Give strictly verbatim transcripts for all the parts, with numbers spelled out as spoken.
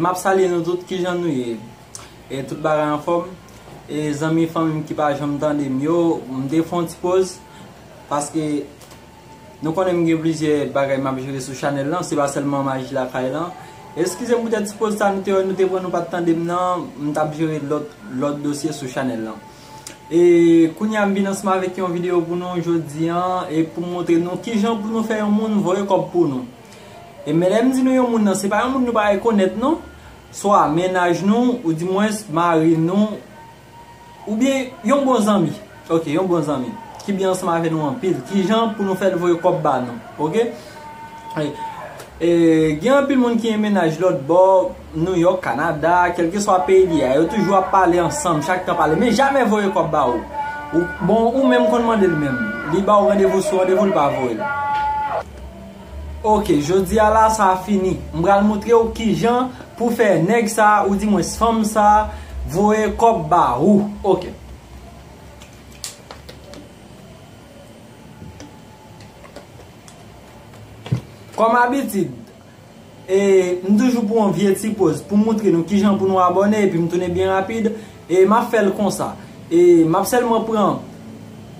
M ap salye nou tout, kijan nou ye? E tout bagay anfòm? E zanmi, fanmi m ki pa janm tande m yo, m te fè yon ti poz, paske nou konnen m gen plizyè bagay m ap jere sou chanèl lan, se pa sèlman maji lakay lan. Eskize m poutèt ti poz sa nou te wè, nou te pran, nou pa t tande m nan, m t ap jere lòt, lòt dosye sou chanèl lan. E kounye a m vin ansanm avèk yon videyo pou nou jodi an, e pou m montre nou kijan pou nou fè yon moun voye kòb pou nou. E men lè m di nou yon moun nan, se pa yon moun nou pa rekonèt non. Swa mennaj nou, oudimwens mari nou, oubyen yon bon zanmi. Ok, yon bon zanmi ki byen ansanm avè nou anpil. Kijan pou nou fè l voye kòb ba nou? Ok? E, e, gen anpil moun ki gen mennaj lòt bò, Nouyòk, Kanada, kèlkeswa peyi li a, yo toujou ap pale ansanm, chak tan pale, men jamè voye kòb ba ou. Ou, bon, ou menm konn mande l menm. Li ba ou randevou sou randevou, li pa voye l. Ok, jodi a la, sa fini. M pral montre w kijan pou fè nèg sa, oudimwens fanm sa, voye kòb ba ou. Ok. Kòm abitid, e, m toujou pran yon vye ti poz pou m montre nou kijan pou nou abòne, epi m tounen byen rapid, e m ap fè l konsa. E m ap sèlman pran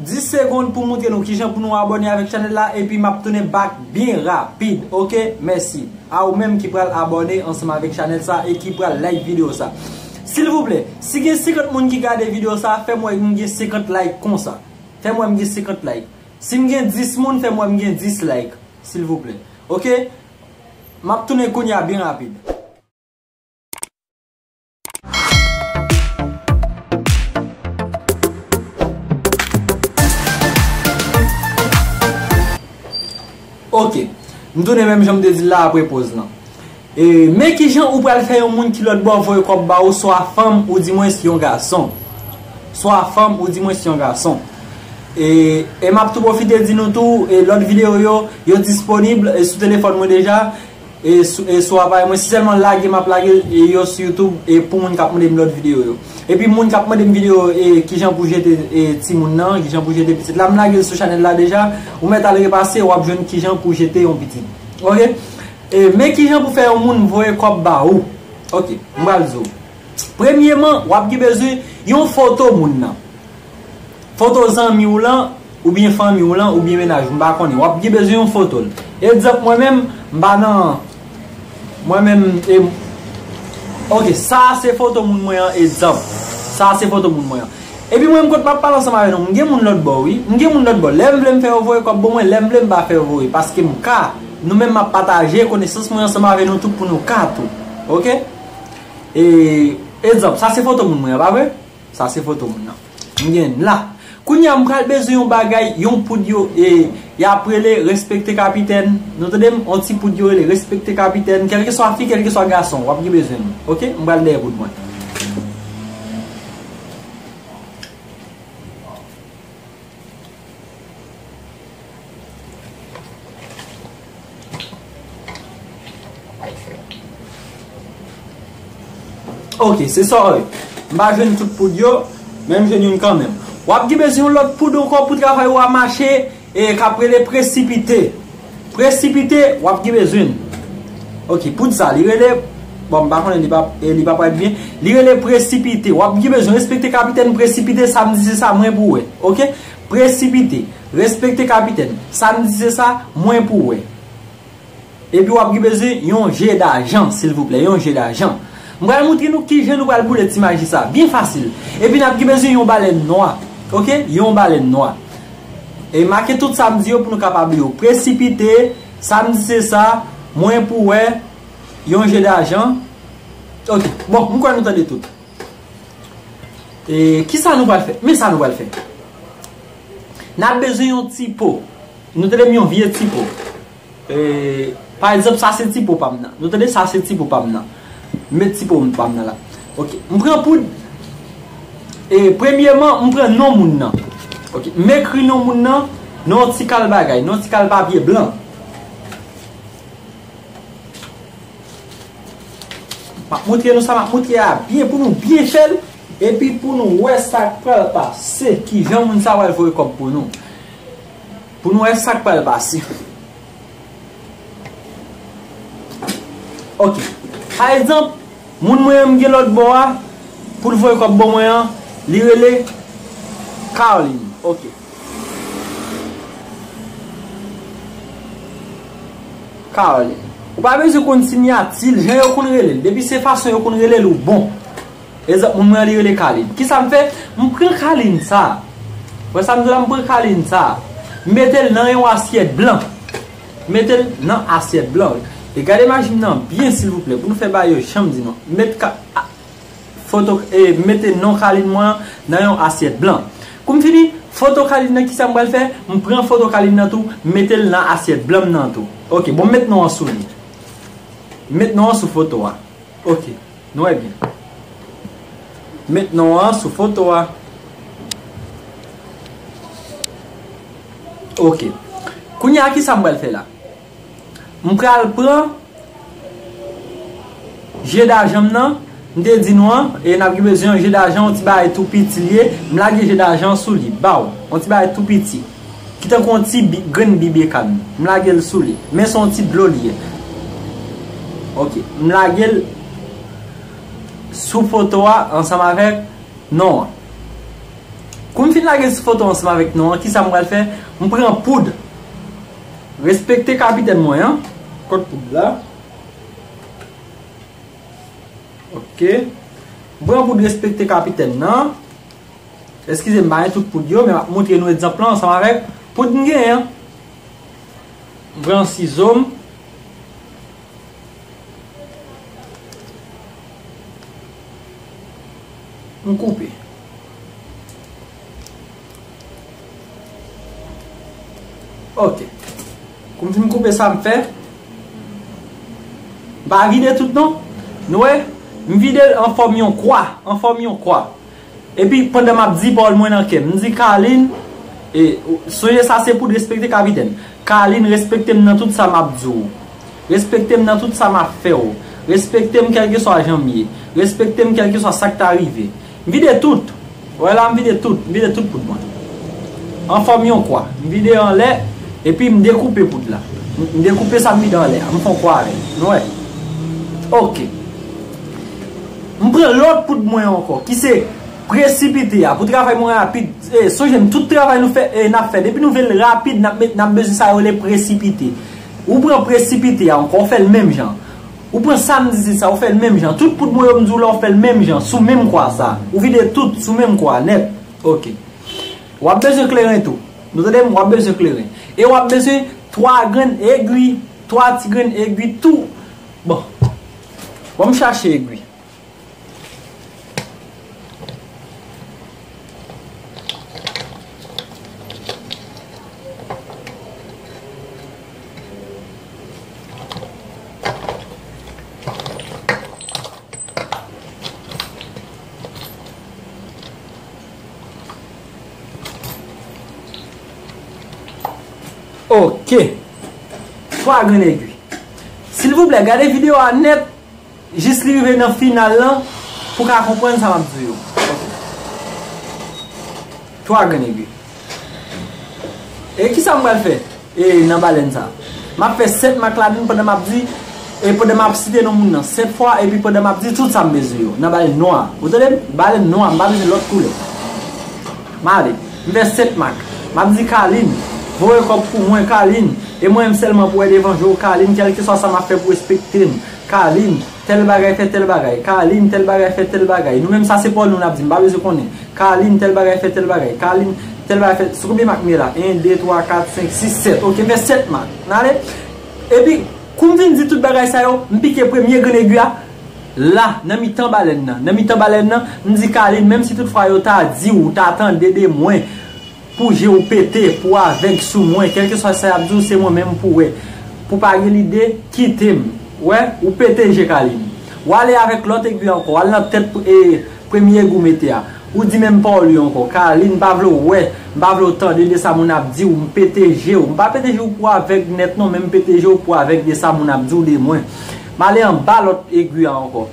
dis segonn pou m montre nou kijan pou nou abòne avèk chanèl la, epi m ap tounen back byen rapid, ok? Mèsi a ou menm ki pral abòne ansanm avèk chanèl sa e ki pral like videyo sa. Silvouplè, si gen senkant moun ki gade videyo sa, fè m wè m gen senkant like konsa. Fè m wè m gen senkant like. Si m gen dis moun, fè m wè m gen dis like, silvouplè. Ok? M ap tounen kounye a byen rapid. Ok. M tounen menm jan m te di l la apre poz lan. E, men kijan ou pral fè yon moun ki lòt bò voye kòb ba ou, swa fanm oudimwens yon gason. Swa fanm oudimwens yon gason. E, e m ap tou pwofite di nou tou, e, lòt videyo yo, yo disponib, e, sou telefòn mwen deja, e, sou, e, sou aparèy mwen. Se sèlman lage m ap lage, e, yo sou YouTube, e, pou moun k ap mande m lòt videyo yo. Epi moun k ap mande m videyo, e, kijan pou jete, e, timoun nan, kijan pou jete pitit la, m lage l sou chanèl la deja. Ou mèt al repase, w ap jwenn kijan pou jete yon pitit. Ok? E, men kijan pou fè yon moun voye kòb ba ou. Ok, m pral di w. Premyeman, w ap gen bezwen yon foto moun nan. Foto zanmi w lan, oubyen fanmi w lan, oubyen mennaj ou, m pa konnen. W ap gen bezwen yon foto l. Egzanp, mwen menm, m pa nan, mwen menm, e, ok, sa a se foto moun mwen an, egzanp. Sa a se foto moun mwen an. Epi mwen menm kot m ap pale ansanm avè nou, m gen moun lòt bò wi. M gen moun lòt bò. Lè m vle m fè yo voye kòb ban mwen, lè m vle m pa fè yo voye. Paske m ka. Nou menm m ap pataje konesans mwen ansanm avè nou tout pou nou ka tou. Ok? E, egzanp, sa se foto moun mwen an, pa vre? Sa se foto moun nan. M gen la. Kounye a m pral bezwen yon bagay, yon poud yo, e, y ap rele respekte kapitèn. Nou tande m? Yon ti poud yo rele respekte kapitèn. Kèlkeswa fi, kèlkeswa gason, w ap gen bezwen l. Ok? M pral dèyè poud mwen. Ok, se sa w ye. M pa jwenn tout poud yo, men m jwenn youn kanmenm. W ap gen bezwen yon lòt poud ankò pou travay ou a mache, e k ap rele presipite. Presipite, w ap gen bezwen l. Ok, poud sa, li rele, bon, m pa konnen, li pa, e, li pa parèt byen. Li rele presipite. W ap gen bezwen respekte kapitèn, presipite, sa m di se sa mwen pou wè. Ok? Presipite. Respekte kapitèn. Sa m di se sa mwen pou wè. Epi w ap gen bezwen yon je dajan, silvouplè, yon je dajan. M pral montre nou kijan nou pral boule ti maji sa. Byen fasil. Epi n ap gen bezwen yon balèn nwa. Ok? Yon balèn nwa. E make tout sa m di yo pou nou kapab li yo. Presipite, sa m di se sa, mwen pou wè, yon je dajan. Ok. Bon, m kwè nou tande tout. E, kisa nou pral fè? Men sa nou pral fè. N ap bezwen yon ti po. Nou tande m, yon vye ti po. E, pa egzanp, sa se ti po pa m nan. Nou tande, sa se ti po pa m nan. M met ti po pa m nan la. Ok. M pran poud. E, premyeman, m pran non moun nan. Ok. M ekri non moun nan nan yon ti kal bagay, nan yon ti kal papye blan. M ap montre nou sa m ap montre a byen pou nou byen fè l. Epi pou nou wè sa k pral pase, kijan moun sa pral voye kòb pou nou. Pou nou wè sa k pral pase. Ok. Pa egzanp, Moun mwen an m gen lòt bò a, pou l voye kòb ban mwen an, li rele Carlin. Ok. Carlin. Ou pa bezwen konn sinyati l, jan yo konn rele l. Depi se fason yo konn rele l, ou bon. Egzanp, moun mwen an, li rele Carlin. Kisa m fè? M pran Carlin sa. Wè sa m di la, m pran Carlin sa. M mete l nan yon asyèt blan. M mete l nan asyèt blan. E gade maji m nan byen, silvouplè, pou nou fè bagay yo jan m di nou. M met ka, a, foto, e, m mete non Carlin mwen an nan yon asyèt blan. Kou m fini, foto Carlin nan, kisa m pral fè? M pran foto Carlin nan tou, m mete l nan asyèt blan m nan tou. Ok, bon, m met non an sou li. M met non an sou foto a. Ok, nou wè byen. Met non an sou foto a. Ok. Kounye a, kisa m pral fè la? M pral pran je dajan m nan. M te di nou an, e n ap gen bezwen yon je dajan, yon ti bagay tou piti l ye. M lage je dajan sou li, baw, yon ti bagay tou piti. Ki tankou yon ti bi, grenn bib e kann. M lage l sou li. Men se yon ti dlo li ye. Ok. M lage l sou foto a ansanm avèk non an. Kou m fin lage l sou foto a ansanm avèk non an, kisa m pral fè? M pran poud. Respekte kapitèn mwen an. Kot poud la? Ok. M pran poud respekte kapitèn nan. Eskize m, m pa gen tout poud yo, men m ap montre nou egzanp lan ansanm avèk poud m genyen an. M pran sizo m. M koupe. Ok. Kou m fin koupe sa m fè. M pa vide tout non. Nou wè? M vide l an fòm yon kwa. An fòm yon kwa. Epi pandan m ap di pawòl mwen nan kè m, m di Carlin, e, sonje sa se pou respekte kapitèn. Carlin, respekte m nan tout sa m ap di w. Respekte m nan tout sa m ap fè w. Respekte m kèlkeswa jan m ye. Respekte m kèlkeswa sa k ta rive. M vide tout. Wè la, m vide tout. M vide tout poud mwen. An fòm yon kwa. M vide anlè, epi m dekoupe poud la. M, m dekoupe sa m vide anlè a. M fè yon kwa avè l. Nou wè? Ok. M pran lòt poud mwen ankò, ki se presipite a. Pou travay mwen rapid, e, sonje m, tout travay nou fè, e, n ap fè. Depi nou vle l rapid, n ap met, n ap bezwen sa yo rele presipite. Ou pran presipite a ankò, ou fè l menm jan. Ou pran sa m di se sa, ou fè l menm jan. Tout poud mwen yo m di w la, ou fè l menm jan, sou menm kwa sa. Ou vide tout sou menm kwa, nèt. Ok. W ap bezwen kleren tou. Nou tande m, w ap bezwen kleren. E w ap bezwen twa grenn egwi, twa ti grenn egwi tou. Bon. Bon, m chache egwi. Ok. Twa grenn egwi. Silvouplè, gade videyo a nèt. Jis li rive nan final lan pou w ka konprann sa m ap di w yo. Ok. Twa grenn egwi. E kisa m pral fè, e, nan balèn sa? M ap fè sèt mak ladann pandan m ap di, e pandan m ap site non moun nan sèt fwa, epi pandan m ap di tout sa m bezwen yo nan balèn nwa. Ou tande m? Balèn nwa, m pa bezwen lòt koulè. M ale. M fè sèt mak. M ap di Carlin, voye kòb pou mwen, Carlin. E mwen menm sèlman pou wè devan je w, Carlin, kèlkeswa sa m ap fè pou respekte m. Carlin, tèl bagay fè tèl bagay. Carlin, tèl bagay fè tèl bagay. Nou menm sa se pawòl nou n ap di, m pa bezwen konnen. Carlin, tèl bagay fè tèl bagay. Carlin, tèl bagay fè. Se konbyen mak m gen la? En, de, twa, kat, senk, sis, sèt. Ok, m fè sèt mak. N ale. Epi, kou m fin di tout bagay sa yo, m pike premye grenn egwi a. La, nan mitan balèn nan, nan mitan balèn nan, m di Carlin, menm si tout fwa yo ta di w, ou ta tande de mwen, pou je w pete, pou w avèg sou mwen, kèlkeswa sa y ap di w, se mwen menm pou w wè. Pou w pa gen lide, kite m. Wè, ou pete je Carlin. W ale avèk lòt egwi ankò, w al nan tèt, e, premye egwi w mete a. Ou di menm pawòl yo ankò. Carlin, m pa vle w wè, m pa vle w tande de sa moun ap di w, m pete je w. M pa pete je w pou w avèg nèt non, men m pete je w pou w avèg de sa moun ap di w de mwen. M ale anba lòt egwi a ankò.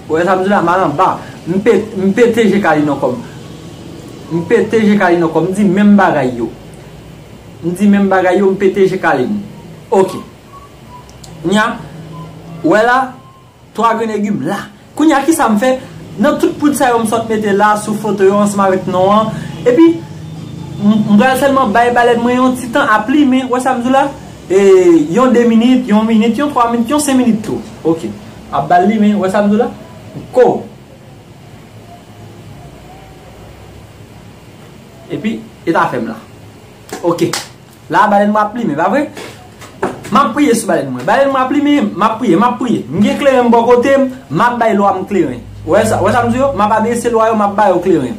Ou wè sa m di la, m al anba. M pe-, m pete je Carlin ankò. M pete je Carlin ankò. M di menm bagay yo. M di menm bagay yo, m pete je Carlin. Ok. Nya, ou wè la, twa grenn egwi m la. Kounye a, kisa m fè? Nan tout poud sa yo m sot mete la sou foto yo ansanm avèk non an. Epi, m m pral sèlman bay balèn mwen yon ti tan ap limen. Ou wè sa m di w la? E, yon de minit, yon minit, yon twa minit, yon senk minit tou. Oke. Ap ba l limen. Ou wè sa m di w la? Ko. Epi, e ta fè m la. Oke. La, balèn mwen ap limen, pa vre? M ap priye sou balèn mwen. Balèn mwen ap limen, m ap priye, m ap priye. M gen kleren m bò kote m, m ap bay lwa m kleren. Ou wè sa, ou wè sa m di yo? M ap adrese lwa yo, m ap ba yo kleren.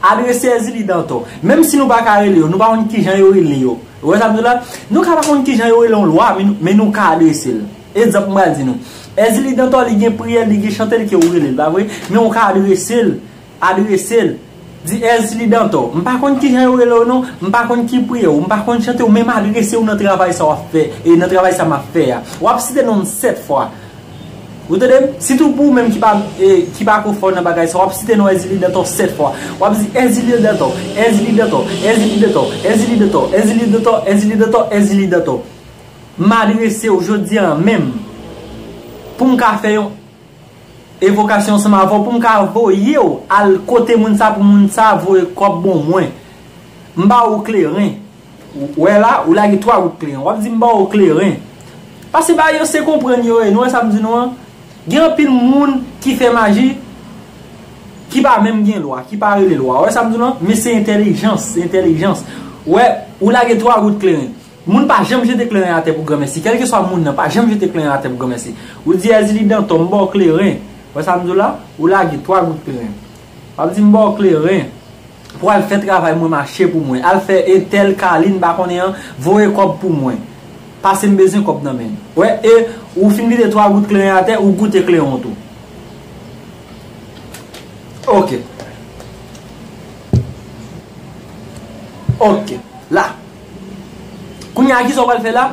Adrese Èzili Dantò. Menm si nou pa ka rele yo, nou pa konn kijan yo rele yo. Ou wè sa m di la? Nou ka pa konn kijan yo rele yon lwa, men nou, men nou ka adrese l. Egzanp, m pral di nou. Èzili Dantò, li gen priyè, li gen chante l ke ou rele l, pa vre? Men ou ka adrese l. Adrese l. Di Èzili Dantò. M pa konn kijan yo rele w non, m pa konn ki priyè w, m pa konn chante w, men m adrese w nan travay sa w ap fè, e nan travay sa m ap fè a. W ap site non m sèt fwa. Ou tande m? Sitou pou ou menm ki pa, e, ki pa ko fò nan bagay sa, w ap site non Èzili Dantò sèt fwa. W ap di Èzili Dantò, Èzili Dantò, Èzili Dantò, Èzili Dantò, Èzili Dantò, Èzili Dantò, Èzili Dantò. M adrese w jodi a menm pou m ka fè yon evokasyon ansanm avè w pou m ka voye w al kote moun sa pou moun sa voye kòb bon mwen. M ba ou kleren. Ou wè la, ou lage twa gout kleren. W ap di m ba ou kleren. Pase ba yo se konprann yo ye. Nou wè sa m di nou an? Gen anpil moun ki fè maji, ki pa menm gen lwa, ki pa rele lwa. Ou wè sa m di nou an? Men se entèlijans, se entèlijans. Ou wè, ou lage twa gout kleren. Moun pa janm jete kleren atè pou granmèsi. Kèlkeswa moun nan, pa janm jete kleren atè pou granmèsi. Ou di Èzili Dantò, m ba w kleren. Wè sa m di w la? Ou lage twa gout kleren. W ap di m ba w kleren pou al fè travay mwen mache pou mwen. Al fè entèl Kalin pa konnen an, voye kòb pou mwen. Pase m bezwen kòb nan men l. Wè, e ou fin vide twa gout kleren atè, ou goute kleren w tou. Oke. Oke. La. Kounye a, kisa w pral fè la?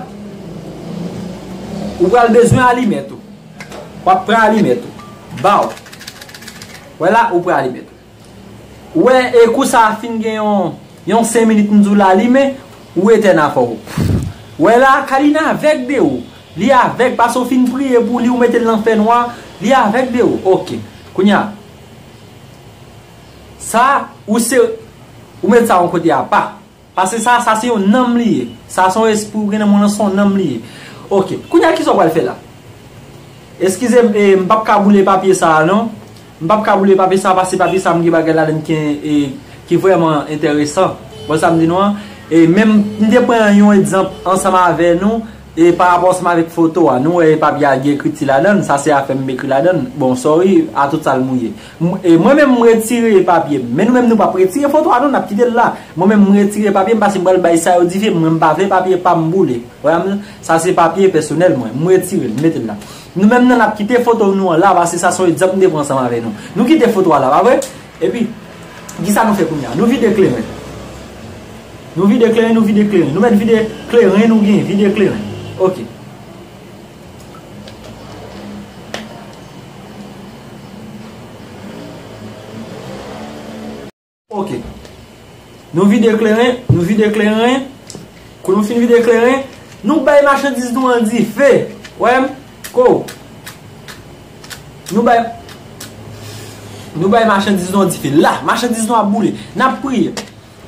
Ou pral bezwen alimèt ou. W ap pran alimèt ou. Ba w. Wè la, ou pran alimèt ou. Ou wè, e kou sa a fin gen yon, yon senk minit m di w l alimen, ou etèn afè w. Wè la, Kalin avèg de ou. Li avèg, pase w fin priye pou li, ou mete l nan fènwa, li avèg de ou. Oke. Kounye a, sa, ou se, ou met sa yon kote apa. Paske sa, sa se yon nanm li ye. Sa se yon espri ou gen nan mond lan, se yon nanm li ye. Oke. Kounye a, kisa w pral fè la? Eskize m, e, m p ap ka boule papye sa a, non. M p ap ka boule papye sa a, paske papye sa a, m gen bagay ladan l ki, e, ki vrèman enteresan. Bon, sa m di nou an. E, menm, m te pran yon egzanp ansanm avè nou. E pa rapò ansanm avèk foto a, nou wè papye a gen ekriti ladan l, sa se afè m ekri ladan l. Bon, sorry, a tout sa l mouye. M, e mwen menm m retire papye m, men nou menm nou p ap retire foto a non, n ap kite l la. Mwen menm m retire papye m, paske m pral bay sa yo dife, mwen m pa vle papye pa m boule. Wè m, sa se papye pèsonèl mwen, m retire l, m mete l la. Nou menm nan n ap kite foto nou an la, paske sa se yon egzanp m te pran ansanm avè nou. Nou kite foto a la, pa vre? Epi, kisa nou fè kounye a? Nou vide kleren. Nou vide kleren, nou vide kleren. Nou mèt vide kleren nou gen, vide kleren. Oke. Oke. Nou vide kleren, nou vide kleren. Kou nou fin vide kleren, nou bay machandiz nou an dife. Wè m? Ko. Nou bay, nou bay machandiz nou an dife. La, machandiz nou ap boule. N ap priye.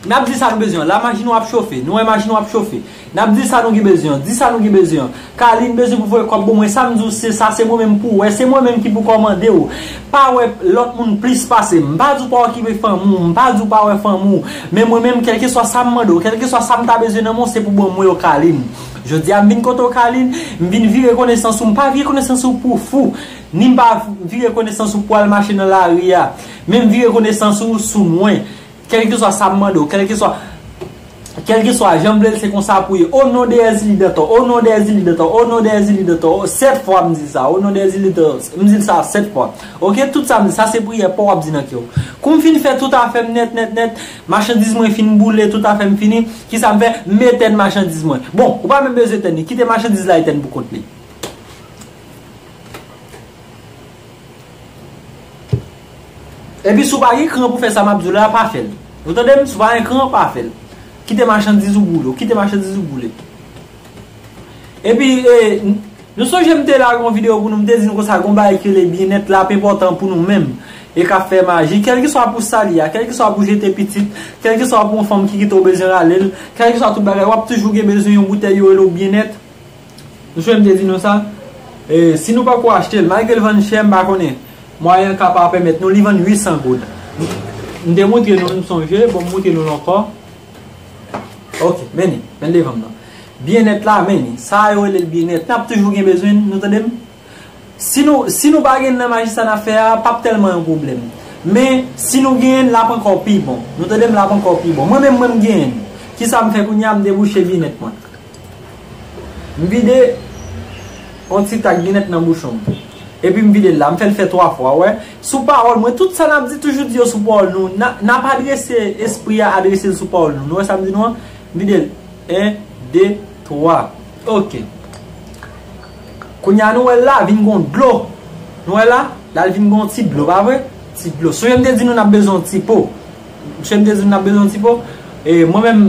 N ap di sa nou bezwen an. La, machin nou ap chofe. Nou wè machin nou ap chofe. N ap di sa nou gen bezwen an. Di sa nou gen bezwen an. Kalin bezwen pou voye kòb pou mwen. Sa m di w se sa, se mwen menm pou w wè. Se mwen menm ki pou kòmande w. Pa wè lòt moun plis pase m. M pa di w pa okipe fanmi w. M pa di w pa wè fanmi w. Men mwen menm, kèlkeswa sa m mande w, kèlkeswa sa m ta bezwen nan men w, se pou ban mwen yo, Kalin. Jodi a, m vin kote w, Kalin. M vin vire konesans ou. M pa vire konesans ou pou fou. Ni m pa vire konesans ou pou al mache nan lari a. Men m vire konesans ou sou mwen. Kèlkeswa sa m mande w, kèlkeswa, kèlkeswa jan m vle l, se konsa pou ye. O non de Èzili Dantò, o non de Èzili Dantò, o non de Èzili Dantò, sèt fwa m di sa, o non de Èzili Dantò, m di l sa sèt fwa. Oke, tout sa m di, sa se priyè pa w w ap di nan kè w. Kou m fin fè tout afè m nèt, nèt, nèt, machandiz mwen fin boule, tout afè m fini, kisa m fè? M etèn machandiz mwen. Bon, ou pa menm bezwen etèn li, kite machandiz la etèn pou kont li. Epi si w pa gen kran pou fè sa m ap di w la, pa fè l. Ou tande m? Si w pa gen kran, pa fè l. Kite machandiz ou boule, kite machandiz ou boule. Epi, e, n-, Nou sonje m te lage yon videyo pou nou, m te di nou konsa gon bagay ki rele byennèt la ap enpòtan pou nou menm e k ap fè maji, kèlkeswa pou sa li a, kèlkeswa pou jete pitit, kèlkeswa pou yon fanm ki kite w bezwen rale l, kèlkeswa tout bagay, w ap toujou gen bezwen yon boutèy yo rele w byennèt. Nou sonje m te di nou sa? E, si nou poko achte l, malgre l vann chè, m pa konnen. Mwayen an ka pa pèmèt nou, li vann uit san goud. M te montre nou l, m sonje, bon, m montre nou l ankò. Ok, men li, men devan m nan. Byennèt la, men li. Sa yo rele l byennèt. N ap toujou gen bezwen l, nou tande m? Si nou, si nou pa gen l nan maji sa n ap fè a, p ap tèlman yon pwoblèm. Men, si nou genyen l, l ap ankò pi bon. Nou tande m, l ap ankò pi bon. Mwen menm, mwen m genyen l. Kisa m fè kounye a? M debouche byennèt mwen. M vide yon ti tak byennèt nan bouchon m. Epi m vide l la, m fè l fè twa fwa, wè. Sou pawòl mwen, tout sa n ap di, toujou di yo sou pawòl nou. N a, n ap adrese espri a, adrese l sou pawòl nou. Nou wè sa m di nou an? M vide l. En, de, twa. Ok. Kounye a nou wè l la, vin gon dlo. Nou wè la? La l vin gon ti dlo, pa vre? Ti dlo. Sonje m te di nou n ap bezwen yon ti po. Sonje m te di nou n ap bezwen yon ti po. E mwen menm,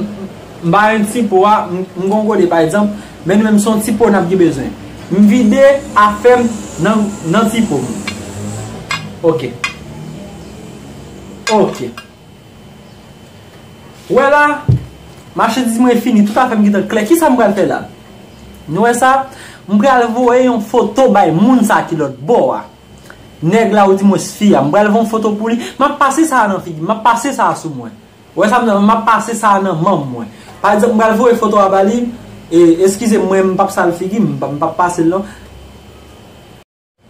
m pa yon ti po a, m, m gon gode pa egzanp, men nou menm se yon ti po n ap gen bezwen. M vide afè m nan, nan ti po m. Ok. Ok. Wè la, machandiz mwen fini, tout afè m gentan klè. Kisa m pral fè la? Nou wè sa? M pral voye yon foto bay moun sa ki lòt bò a. Nèg la, ou di mwen fi a. M pral voye yon foto pou li. M ap pase sa a nan figi m. M ap pase sa a sou mwen. Wè sa m di w, m ap pase sa a nan manm mwen. Pa egzanp, m pral voye foto a ba li. E, eskize m, mwen, m p ap sal figi m, m p ap, m p ap pase l non.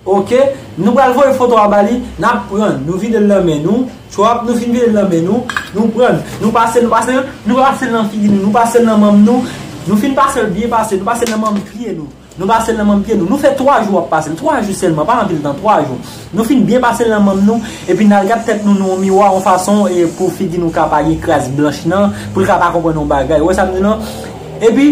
Ok, nou pral voye foto a ba li, n ap pran, nou vide l nan men nou, chwap, nou fin vide l nan men nou, nou pran, nou pase l, nou pase l, nou pase l nan figi nou, nou pase l nan manm nou, nou fin pase l byen pase, nou pase l nan manm pye nou, nou pase l nan manm pye nou, nou fè twa jou ap pase l, twa jou sèlman, pa anpil tan, twa jou. Nou fin byen pase l nan manm nou, epi n al gad tèt nou nan yon miwa, yon fason, e pou figi nou ka pa gen kras blanch nan, pou l ka pa konprann yon bagay. Ou wè sa m di non? Epi,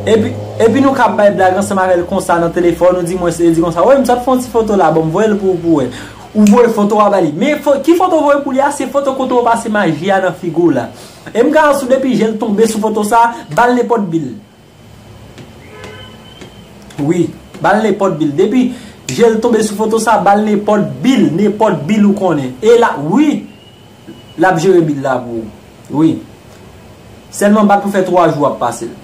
epi, epi nou ka ap bay blag ansanm avè l konsa nan telefòn, ou di mwen se, di konsa, wi, m sot fè yon ti foto la, bon, m voye l pou, pou wè. Ou voye foto a ba li. Men fo, ki foto ou voye pou li a, se foto kote ou pase maji a nan figi w la. E m garanti w depi je l tonbe sou foto sa, ba l nenpòt bil. Wi, ba l nenpòt bil. Depi je l tonbe sou foto sa, ba l nenpòt bil, nenpòt bil ou konnen. E la, wi, l ap jere bil la pou ou. Wi. Sèlman bat pou fè twa jou ap pase l.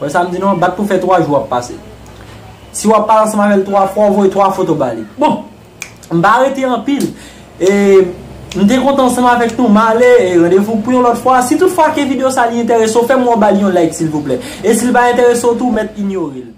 Wè sa m di non, bat pou fè twa jou ap pase l. Si w ap pale ansanm avè l twa fwa, w voye twa foto ba li. Bon, m pa rete anpil. E, m te kontan ansanm avèk nou, m ale, e randevou pou yon lòt fwa. Si tout fwa ke videyo sa li enterese w, fè m wè w ba li yon like silvouplè. E si l pa enterese w tou, mèt inyore l.